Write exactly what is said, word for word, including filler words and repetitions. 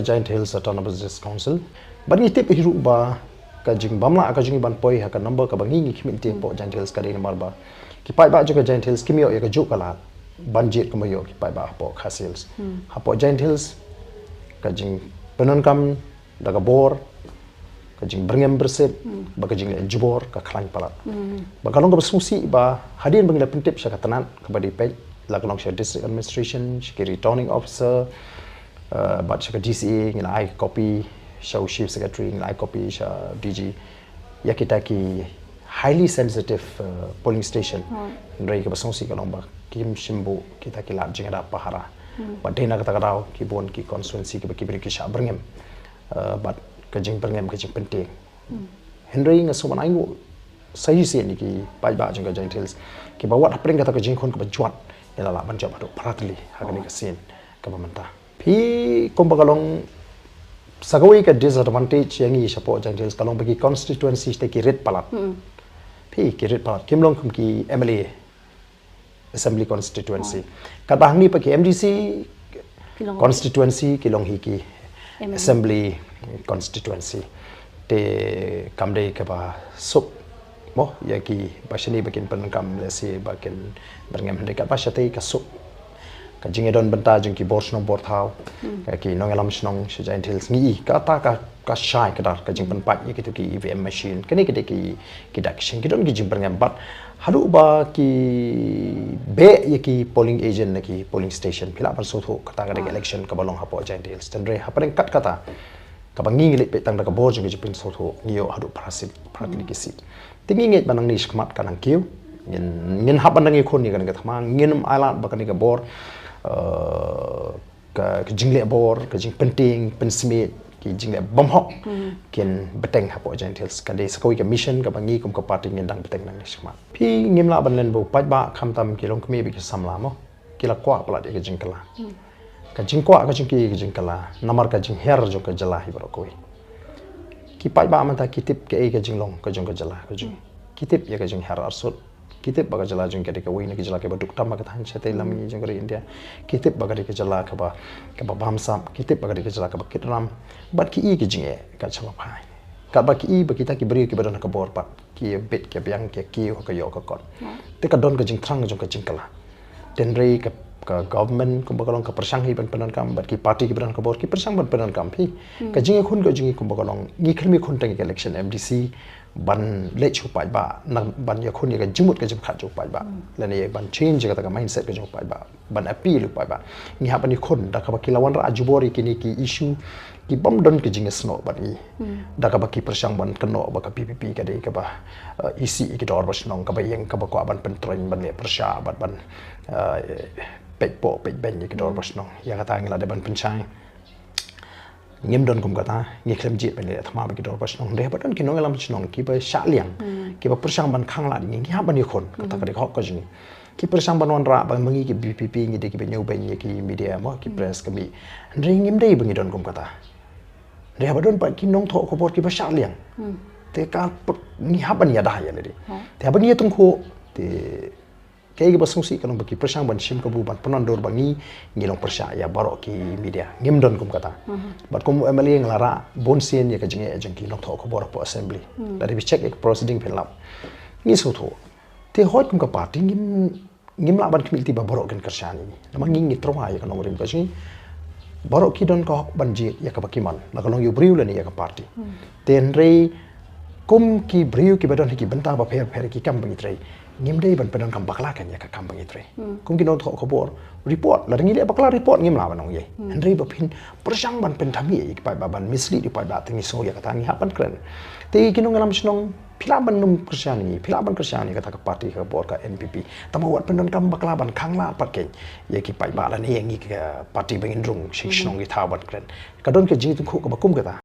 Jaintia Hills Autonomous District Council. Bad ngi tip hi ruh ba ka jingbamla ka jong ngi ban poi ha ka number kaba ngi ngi khmih te hapoh Jaintia Hills ka dei namar ba ki paidbah jong ka Jaintia Hills kim ïoh ïa ka juh ka lad ban jied kumba ïoh ki paidbah hapoh Khasi Hills. Hapoh Jaintia Hills ka jingpyndonkam da ka bor, ka jingbyrngem byrsiap, bad ka jingleh jubor ka khlaiñ palat. Bad ka long kaba sngewsih ba hadien ba ngi la pyntip sha ka tnat kaba dei peit, la ka long sha District Administration, sha ki Returning Officer, eh, bad sha ka D C A, ngi la ai copy sha u Chief Secretary, ngi la ai copy sha D G, ïa kita ki highly sensitive, eh, polling station. Hynrei kaba sngewsih ka long ba kim shym buh kita ki lad jingïada pahara. Bad dei na kata ka daw ki bun ki constituency kiba ki briew ki shah byrngem, eh, bad ka jingbyrngem ka jingpyntieng. Hynrei nga sngewbha ban ai nguh sa shisien ïa ki paidbah jong ka Jaintia Hills kiba wat hapdeng kata ka jingkhun kaba jwat, ngi la lah ban jop haduh phra tylli ha kane ka sien kaba mynta. Phi, kumba ka long sa kawei ka disadvantage ïa ngi shapoh Jaintia Hills ka long ba ki constituency te ki rit palat. Phi, ki rit palat, kim long kum ki M L A assembly constituency. Katba hangne pat ki M D C constituency ki long hi ki assembly constituency. Te kam dei kaba suk mo ïa kiba shane ba kin pyndonkam, lehse ba kin byrngem, hynrei katba shatei ka suk ka jingïadon bynta jong ki bor shnong bor thaw, ki nongïalam shnong sha Jaintia Hills, ngi i kata ka, ka shai kdar ka jingpynpait ïa kitu ki E V M machine. Kane ka dei ki, ki dak shin ki don ki jingbyrngem bad haduh ba ki beh ïa ki polling agent na ki polling station, phi lah ban sngewthuh kata ka dei ka election kaba long hapoh Jaintia Hills. Hynrei hapdeng kat kata kaba ngi ngi leit peit tang da ka bor jong ka jingpynsngewthuh, ngi ïoh haduh phra seat, phra tylli ki seat. Te ngi ngeit ba nangne shakhmat ka nang kiew, ngin, ngin hap ban nang ïakhun ïa kane ka thma, ngin ym ailad ba kane ka bor, eh, ka, ka jingleh bor, ka jingpyntieng pynsmiej, ki jingleh bymhok kin bteng hapoh Jaintia Hills. Ka dei sa kawei ka mission kaba ngi kum ka party ngin dang bteng nangne shakhmat. Phi, ngim lah ban len ba u paidbah khamtam ki longkmie bad ki samla mo, ki la kwah palat ïa ka jingkylla. Ka jingkwah ka jong ki ka jingkylla namar ka jinghiar jong ka jylla hi baroh kawei. Ki paidbah mynta ki tip kaei ka jinglong ka jong ka jylla ka jong, ki tip ïa ka jinghiar arsut. Ki tip ba ka jylla jong ka dei kawei na ki jylla kiba duk tam ba ka thaiñ shatei lam ngi jong ka ri India. Ki tip ba ka dei ka jylla kaba, kaba bamsap, ki tip ba ka dei ka jylla kaba kit ram. Bad ki i ka jingeh ka sha ba phai. Katba ki i ba kita ki briew kiba don ha ka bor pat ki bit ki biang ki kiew ha ka ïoh ka kot. Te ka don ka jingthrang jong ka jingkylla. Hynrei ka, ka government kumba ka long ka pyrshang hi ban pyndonkam, bad ki party kiba don ha ka bor ki pyrshang ban pyndonkam hi. Ka jingïakhun ka jong ngi kumba ka long, ngi khlem ïakhun tang ïa ka election M D C ban leit sha u paidbah, na ban ïakhun ïa ka jingmut ka jingpyrkhat jong u paidbah, lane ban change ïa kata ka mindset ka jong u paidbah, ban appeal u paidbah. Ngi hap ban ïakhun da kaba ki la wanrah jubor ïa kine ki issue ki bym don ka jingïasnoh bad ngi. Da kaba ki pyrshang ban kynnoh ba ka V P P ka dei kaba, eh, isih ïa ki dorbar shnong, kaba ïeng, kaba kwah ban pyntrei, ban leh pyrshah bad ban, eh, peit poh peit beiñ ïa ki dorbar shnong. Ïa kata ngi la dei ban pynshai. Ngim don kum kata, ngi khlem jied ban leh thma bad ki dorbar shnong. Hynrei haba don ki nongïalam shnong kiba shah liang, kiba pyrshang ban khanglad ïa ngi, ngi hap ban ïakhun, kata ka dei ka hok ka jong ngi. Ki pyrshang ban wanrah ba ma ngi ki V P P ngi dei kiba ñiewbeiñ ïa ki media mo, ki press ka mih. Hynrei ngim dei ba ngi don kum kata. Hynrei haba don pat ki nongthoh khubor kiba shah liang, te ka p-, ngi hap ban ïada ïa lade. Te haba ngi ïatyngkhuh, te kaei kaba sngewsih ka long ba ki pyrshang ban shim kabu ban pynwandur ba ngi, ngi long pyrshah ïa baroh ki media. Ngim don kum kata. Bad kum M L A nga la rah bunsien ïa ka jingeh jong ki nongthoh khubor hapoh assembly. Lada phi check ïa ka proceeding phin lap. Ngi sngewthuh. Te hooid kum ka party ngim, ngim lah ban khmih lynti ba baroh kin kyrshan ïa ngi. Namar ngi ngi tyrwa ïa ka nongrim ka jong ngi. Baroh ki don ka hok ban jied ïa kaba ki mon, la ka long ïa u briew lane ïa ka party. Te hynrei kum ki briew kiba don ha ki bynta bapher bapher, ki kam ba ngi trei, ngim dei ban pyndonkam bakla kein ïa ka kam ba ngi trei. Kum ki nongthoh khubor, report, lada ngi leh bakla report ngim lah ban ong ei. Hynrei ba phin pyrshang ban pynthame ïa ki paidbah, ban mislead ïa ki paidbah, te ngi sngew ïa kata ngi hap ban kren. Te ki nongïalam shnong, phi lah ban ym kyrshan ïa ngi, phi lah ban kyrshan ïa kata ka party ka bor ka N P P. Tangba wat pyndonkam bakla ban khanglad pat kein ïa ki paidbah lane ïa ngi ka party ba ngin rung sha ki shnong ki thaw ban kren. Ka don ka jingïatyngkhuh kaba kum kata.